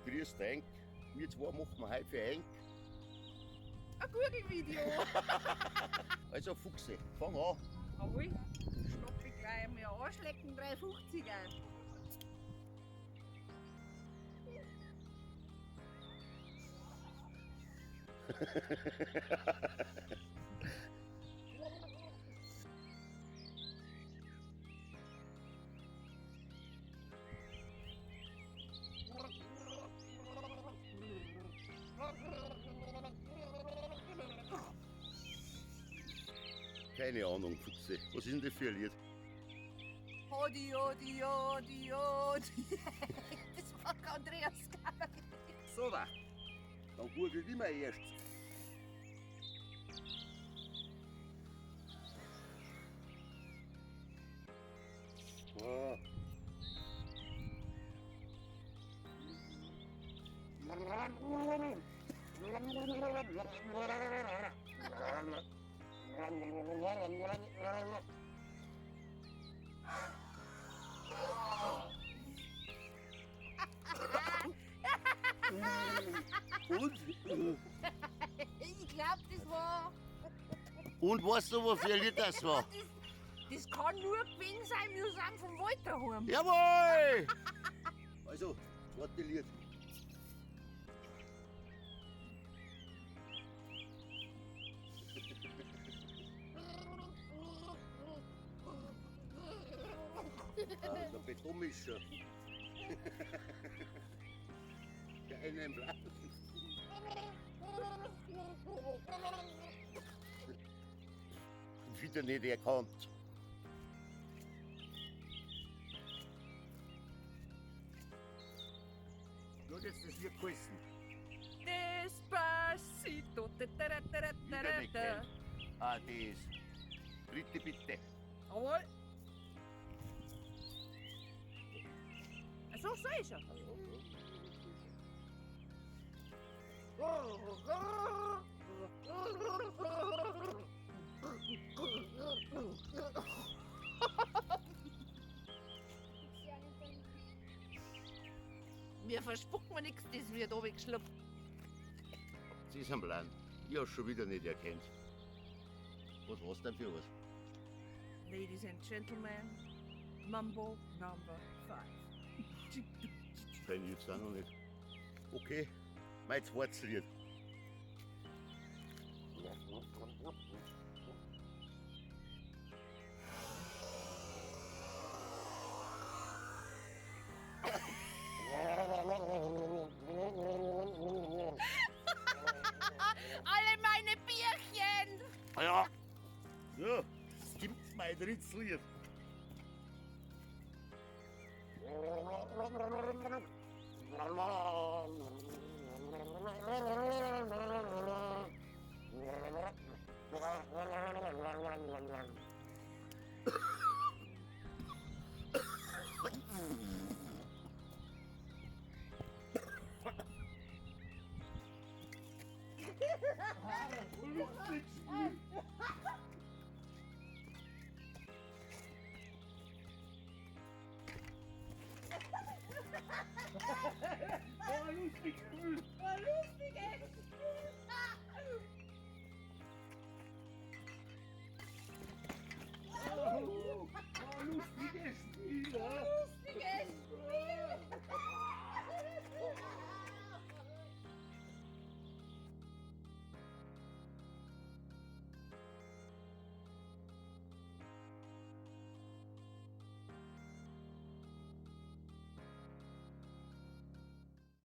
Grüß dich. Wir zwei machen wir heute für Henk. Ein Gurgelvideo. Also Fuchse, fang an. Jawohl, schnapp ich gleich einmal Arschlecken 3,50er. Keine Ahnung, Fuchse. Was ist denn das für ein Lied? Hodi, hodi, hodi, hodi. Das war Andreas Gabriel. So da. Dann gurgel ich immer erst. Ah. Und? Ich glaube, das war. Und weißt du, was für ein Lied das war? Das kann nur gewesen sein, wir sind vom Wald daheim. Jawohl! Also, zweite Lied. Ah, der Betonmischer. Der eine im Blatt. Wieder nicht erkannt. Schau jetzt das Lied geheißen. Despacito. Wieder nicht kennt. Ah, das. Dritte bitte. Jawohl. So, so ist er. Mir verspucken wir nichts, das wird runtergeschluckt. Sie ist am Plan. Ich hab's schon wieder nicht erkannt. Was war's denn für was? Ladies and Gentlemen, Mambo Number 5. Kenn ich jetzt auch noch nicht. Okay, mein zweites Lied. Alle meine Bierchen! Ja. So, es gibt mein drittes Lied.